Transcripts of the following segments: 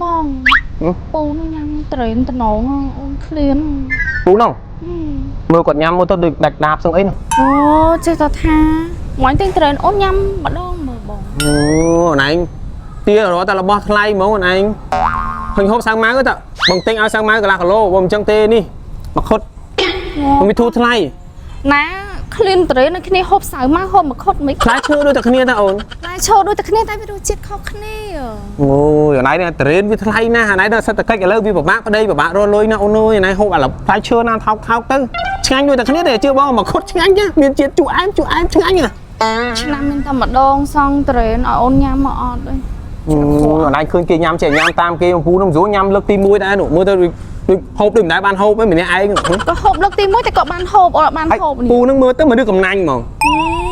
បងពូនឹងញ៉ាំត្រេនតំណងអូនឃ្លាន ពូនោះមើលគាត់ញ៉ាំមើលទៅដូចដាច់ដាបសឹងអីនោះ អូចេះតែថាមកទិញត្រេនអូនញ៉ាំម្ដងមើលបង អូអូនឯងទារត់តែរបស់ថ្លៃហ្មងអូនឯងឃើញហូបសាំងម៉ៅទៅបងទិញឲ្យសាំងម៉ៅកន្លះគីឡូបើមិនចឹងទេនេះមកខុតវាធូរថ្លៃ ណាឃ្លានត្រេននៅគ្នាហូបសៅម៉ៅហូបមកខុតមិន ថ្លៃឈើដូចតែគ្នាតាអូន ថ្លៃឈើដូចតែគ្នាតែវារសជាតិខុសគ្នា អូយអូនឯងនេះត្រេនវាថ្លៃណាស់អូនឯងដល់សេដ្ឋកិច្ចឥឡូវវាពិបាកប្តីពិបាករកលុយណាស់អូនអើយអូនឯងហូបអាផ្លែឈើណាថោកថោកទៅឆ្ងាញ់ដូចតែគ្នាតែជឿបងមកខុតឆ្ងាញ់ចាមានជាតិជូរអែមជូរអែមឆ្ងាញ់ណា ឆ្នាំមានតែម្ដងសង់ត្រេនឲ្យអូនញ៉ាំមកអត់ទេ អូនឯងឃើញគេញ៉ាំចេះញ៉ាំតាមគេពូនោះស្រួលញ៉ាំលើកទី1ដែរនោះមើលទៅដូចហូបដូចមិនដែលបានហូបទេម្នាក់ឯង ក៏ហូបលើកទី1តែក៏បានហូបអូនអត់បានហូបនេះ ពូនឹងមើលទៅមនុស្សកំណាញ់ហ្មង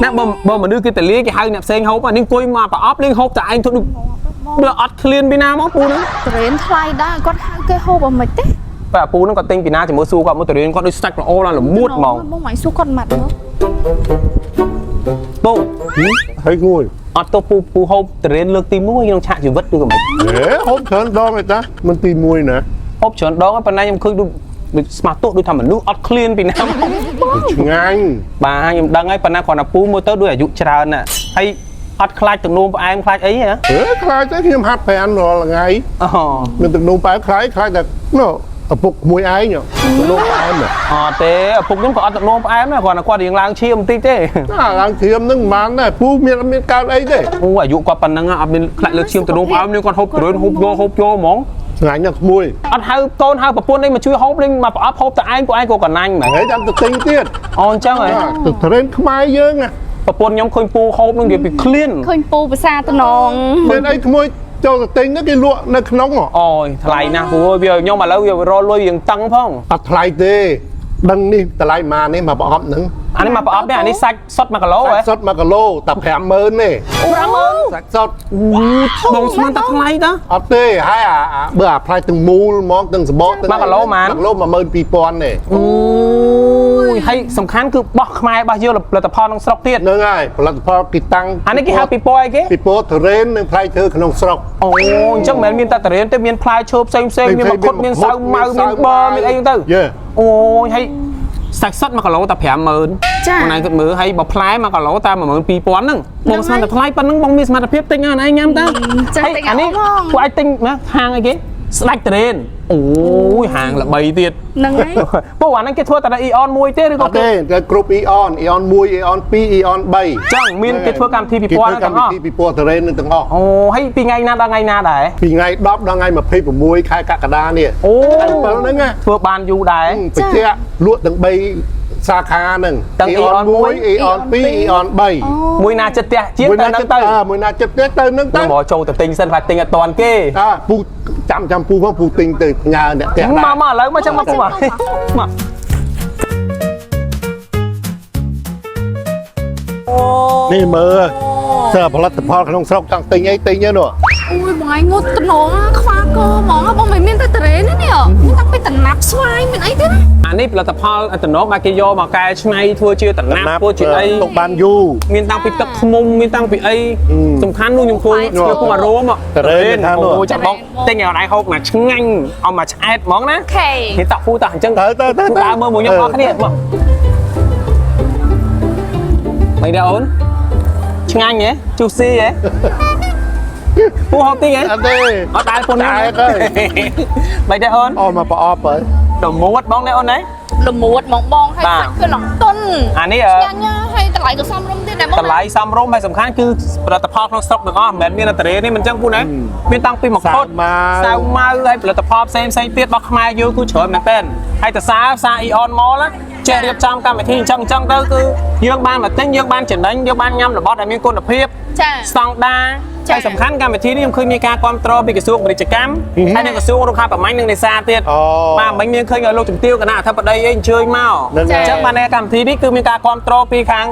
ណាបើមនុស្សគេតលាគេហៅអ្នកផ្សេងហូបអានេះអង្គុយមកប្រអប់លេងហូបតែឯងធ្វើដូចដូចអត់ឃ្លានពីណាមកពូនឹង ត្រេនថ្លៃដែរគាត់ហៅគេហូបអត់មិនទេ បាទពូនឹងគាត់ទិញពីណាជាមួយសួរគាត់មើលតរៀនគាត់ដូចស្សាច់ល្អឡើងល្មួតហ្មង បងមកសួរគាត់ម៉ាត់មើល ពូ ហើយងួយ អត់ទៅពូពូហូបតរៀនលើកទី1ក្នុងឆាកជីវិតឬក៏មិន ហេហូបច្រើនដងឯតាមិនទី1ណា ហូបច្រើនដងប៉ុន្តែខ្ញុំឃើញដូចដូចស្មាតទោះដូចថាមនុស្សអត់ឃ្លានពីណាមក ឆ្ងាញ់ បាទខ្ញុំដឹងហើយប៉ុន្តែគ្រាន់តែពូមើលទៅដូចអាយុច្រើនណាស់ហើយអត់ខ្លាចទឹកនោមផ្អែមខ្លាចអីហ៎ ហេខ្លាចទេខ្ញុំហាត់ប្រានរាល់ថ្ងៃ អូ មានទឹកនោមផ្អែមខ្លាចខ្លាចតែនោះឪពុកមួយឯងទឹកនោមផ្អែម អត់ទេឪពុកខ្ញុំក៏អត់ទឹកនោមផ្អែមដែរគ្រាន់តែគាត់រៀងឡើងឈាមបន្តិចទេ ណាឡើងធៀមនឹងមិនបានដែរពូមានអត់មានកើតអីទេ អូអាយុគាត់ប៉ុណ្ណឹងអត់មានខ្លាចលើកឈាមទឹកនោមផ្អែមនេះគាត់ហូបគ្រឿនហូបយកហូបយកហ្មង ឆ្ងាញ់ណាស់ក្មួយ អត់ហៅកូនហៅប្រពន្ធនេះមកជួយហូបលេងមកប្រអប់ហូបតែឯងពួកឯងក៏កណាញ់មែន ហើយចាំទៅទិញទៀត អូអញ្ចឹងហ៎ ទៅត្រេនខ្មែរយើងណា ប្រពន្ធខ្ញុំឃើញពូហូបនឹងនិយាយពីឃ្លាន ឃើញពូភាសាតំណង មានអីក្មួយចូលទៅទិញទៅគេលក់នៅក្នុងហ៎ អូយថ្លៃណាស់ពូអើយវាខ្ញុំឥឡូវវារលុយរៀងតឹងផង អត់ថ្លៃទេដឹងនេះតម្លៃប៉ុន្មាននេះមកប្រអប់ហ្នឹង អានេះមកប្រអប់នេះអានេះសាច់សុទ្ធ1គីឡូហ៎ សាច់សុទ្ធ1គីឡូតែ50000ទេ 50000 សាច់សុទ្ធ បងស្មានតែថ្លៃតា អត់ទេហើយអាបើអាផ្លែទាំងមូលហ្មងទាំងសបកទាំង មួយគីឡូប៉ុន្មាន 1គីឡូ12000ទេ អូយហើយសំខាន់គឺបោះខ្មែរបោះយកផលិតផលក្នុងស្រុកទៀត ហ្នឹងហើយផលិតផលគេតាំង អានេះគេហៅពីពណ៌អីគេ ពីពណ៌ទុរេននិងផ្លែឈើក្នុងស្រុក អូអញ្ចឹងមិនមែនមានតែតារៀនទេមានផ្លែឈើផ្សេងផ្សេងមានមង្ឃុតមានសាវម៉ៅមានប័រមានអីហ្នឹងទៅ យេ អូយហើយសាច់សុទ្ធ1គីឡូតែ50000 ចា អូនឯងគិតមើលហើយបើផ្លែ1គីឡូតែ12000ហ្នឹងបងស្មានតែថ្លៃប៉ុណ្ណឹងបងមានសមត្ថភាពទិញឲ្យអូនឯងញ៉ាំតើ ចឹងទិញ អានេះ ឲ្យផង ពួកឯងទិញណាហាងអីគេស្ដាច់តារេនអូយហាងល្បីទៀត ហ្នឹងហើយ ពូអាហ្នឹងគេធ្វើតែនៅ Eon មួយទេឬ អ ក៏គេ ត់ទេតែគ្រប់ Eon Eon 1 Eon 2 Eon 3 ចឹងមានគេធ្វើកម្មវិធីពិព័រណ៍ហ្នឹងទាំងអស់ គេធ្វើកម្មវិធីពិព័រណ៍ទុរេននឹងទាំងអស់ អូហើយពីថ្ងៃណាដល់ថ្ងៃណាដែរ ពីថ្ងៃ10ដល់ថ្ងៃ26ខែកក្កដានេះ អូ ខែ7ហ្នឹងណា ធ្វើបានយូរដែរ បញ្ជាក់លក់ទាំង3សាខាហ្នឹង ទាំង Eon 1 Eon 2 Eon 3 មួយណាចិត្តផ្ទះជាងទៅហ្នឹងទៅ មួយណាចិត្តផ្ទះទៅហ្នឹងទៅ ខ្ញុំមកចូលទៅទិញសិនខ្លាចទិញអត់តាន់គេ អើពូចាំចាំពូផងពូទិញទៅផ្ញើអ្នកផ្ទះដែរ មកមកឥឡូវមកចឹងមកពូមកមក នេះមើលសើផលិតផលក្នុងស្រុកចង់ទិញអីទិញហ្នឹងនោះ អូយបងឯងងត់តំណងខ្វះកហ្មងបងមិនមានតែត្រេនទេនេះមានតាំងពីតំណាប់ស្វាយមានអីទេណា អានេះផលិតផលតំណងបាទគេយកមកកែច្នៃធ្វើជាតំណាប់ធ្វើជាអី ទុកបានយូរ មានតាំងពីទឹកឃ្មុំមានតាំងពីអីសំខាន់នោះខ្ញុំឃើញធ្វើពុំអារម្មណ៍អូចាំបងទិញឲ្យអនឯងហូបមកឆ្ងាញ់ឲ្យមកឆ្អែតហ្មងណា អូខេ នេះតាក់ពូតាអញ្ចឹង ទៅទៅទៅ ពូដើរមើលមួយខ្ញុំអស់គ្នាមកមិនដែរអូនឆ្ងាញ់ហ៎ជូស៊ីហ៎ពូហូបតិចហ៎ អត់ទេ អត់ដែរពុន តែទៅ មិនដែរអូន អូមកប្រអប់ហើយ ដមួតបងដែរអូនណា ល្មួតហ្មងបងហើយ បាទ សាច់គឺឡងតុន អានេះ ឆ្ងាញ់ណាស់ហើយតម្លៃក៏សមរម្យទៀតដែរបង តម្លៃសមរម្យហើយសំខាន់គឺផលិតផលក្នុងស្រុកទាំងអស់មិនមែនមានតែតារេនេះមិនចឹងពូណាមានតាំងពីមកខុតសាវម៉ៅហើយផលិតផលផ្សេងផ្សេងទៀតរបស់ខ្មែរយើងគឺច្រើនមែនទែនហើយតសាផ្សារ Eon Mall ណាចេះរៀបចំកម្មវិធីអញ្ចឹងអញ្ចឹងទៅគឺយើងបានមកទិញយើងបានចំណេញយើងបានញ៉ាំរបស់ដែលមានគុណភាព ចា ស្តង់ដារ ចា៎ ហើយសំខាន់កម្មវិធីនេះខ្ញុំឃើញមានការគ្រប់គ្រងពីក្រសួងពាណិជ្ជកម្មហើយនិងក្រសួងរុក្ខាប្រមាញ់និងនេសាទទៀត អូ បាទមិញមានឃើញឲ្យលោកជំទាវគណៈអធិបតីអីអញ្ជើញមក ហ្នឹង អញ្ចឹងបានន័យកម្មវិធីនេះគឺមានការគ្រប់គ្រងពីខាង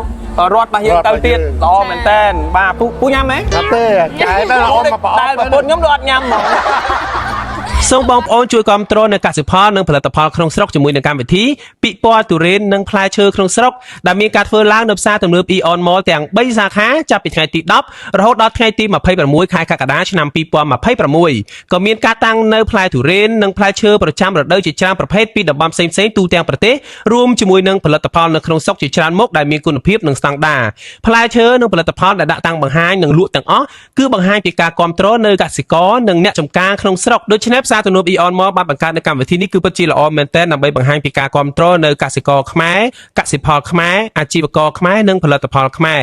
រដ្ឋរបស់យើងទៅទៀតល្អមែនតើបាទពូពូញ៉ាំហ៎ អត់ទេចែកទៅអូនមកប្រអប់ តែប្រពន្ធខ្ញុំដូចអត់ញ៉ាំហ្មង សូមបងប្អូនជួយគាំទ្រនៅកសិផលនិងផលិតផលក្នុងស្រុកជាមួយនឹងកម្មវិធីពិព័រណ៍ទុរេននិងផ្លែឈើក្នុងស្រុកដែលមានការធ្វើឡើងនៅផ្សារទំនើប Aeon Mall ទាំង3សាខាចាប់ពីថ្ងៃទី10រហូតដល់ថ្ងៃទី26ខែកក្កដាឆ្នាំ2026ក៏មានការតាំងនៅផ្លែទុរេននិងផ្លែឈើប្រចាំរដូវជាច្រើនប្រភេទពីតំបន់ផ្សេងៗទូទាំងប្រទេសរួមជាមួយនឹងផលិតផលនៅក្នុងស្រុកជាច្រើនមុខដែលមានគុណភាពនិងស្តង់ដារផ្លែឈើនិងផលិតផលដែលដាក់តាំងបង្ហាញនិងលក់ទាំងអស់គឺបង្ហាញពីការគ្រប់គ្រងនៅកសិករនិងអ្នកចម្ការក្នុងស្រុកដូច្នេះផ្សារទំនើប Aeon Mall បានបង្កើតនៅកម្មវិធីនេះគឺពិតជាល្អមែនទែនដើម្បីបង្ហាញពីការគ្រប់គ្រងនៅកសិករខ្មែរកសិផលខ្មែរអាជីវករខ្មែរនិងផលិតផលខ្មែរ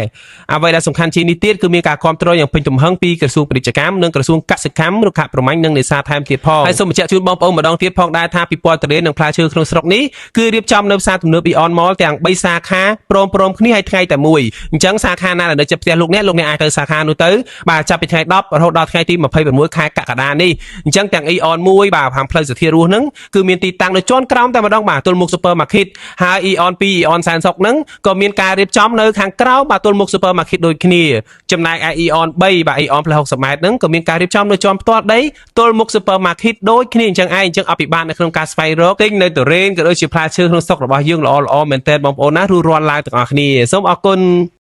អ្វីដែលសំខាន់ជាងនេះទៀតគឺមានការគ្រប់គ្រងយ៉ាងពេញទំហឹងពីក្រសួងពាណិជ្ជកម្មនិងក្រសួងកសិកម្មរុក្ខាប្រមាញ់និងនេសាទថែមទៀតផងហើយសូមបញ្ជាក់ជូនបងប្អូនម្ដងទៀតផងដែរថាពិព័រណ៍ទុរេននិងផ្លែឈើក្នុងស្រុកនេះគឺរៀបចំនៅផ្សារទំនើប Aeon Mall ទាំង3សាខាព្រមៗគ្នាហើយថ្ងៃតែមួយអញ្ចឹងសាខាណាដែលនៅជិតផ្ទះលោកអ្នកលោកអ្នកអាចទៅសាខានោះទៅបាទចាប់ពីថ្ងៃ10រហូតដល់ថ្ងៃទី26ខែកក្កដានេះអញ្ចឹងទាំង Aeon 1បាទខាងផ្លូវសធារស់ហ្នឹងគឺមានទីតាំងនៅជាន់ក្រោមតែម្ដងបាទទល់មុខ Supermarket ហើយ Aeon 2 Aeon សែនសុកហ្នឹងក៏មានការរៀបចំនៅខាងក្រោមបាទទល់មុខ Supermarket ដូចគ្នាចំណែកឯ Aeon 3បាទ Aeon ផ្លូវ60ម៉ែត្រហ្នឹងក៏មានការរៀបចំនៅជាន់ផ្ទាល់ដីទល់មុខ Supermarket ដូចគ្នាអញ្ចឹងឯងអញ្ចឹងអភិបាលនៅក្នុងការស្វែងរកទិញនៅទុរេនក៏ដូចជាផ្លែឈើក្នុងស្រុករបស់យើងល្អៗមែនទែនបងប្អូនណារួសរាន់ឡើងទាំងអស់គ្នាសូមអរគុណ។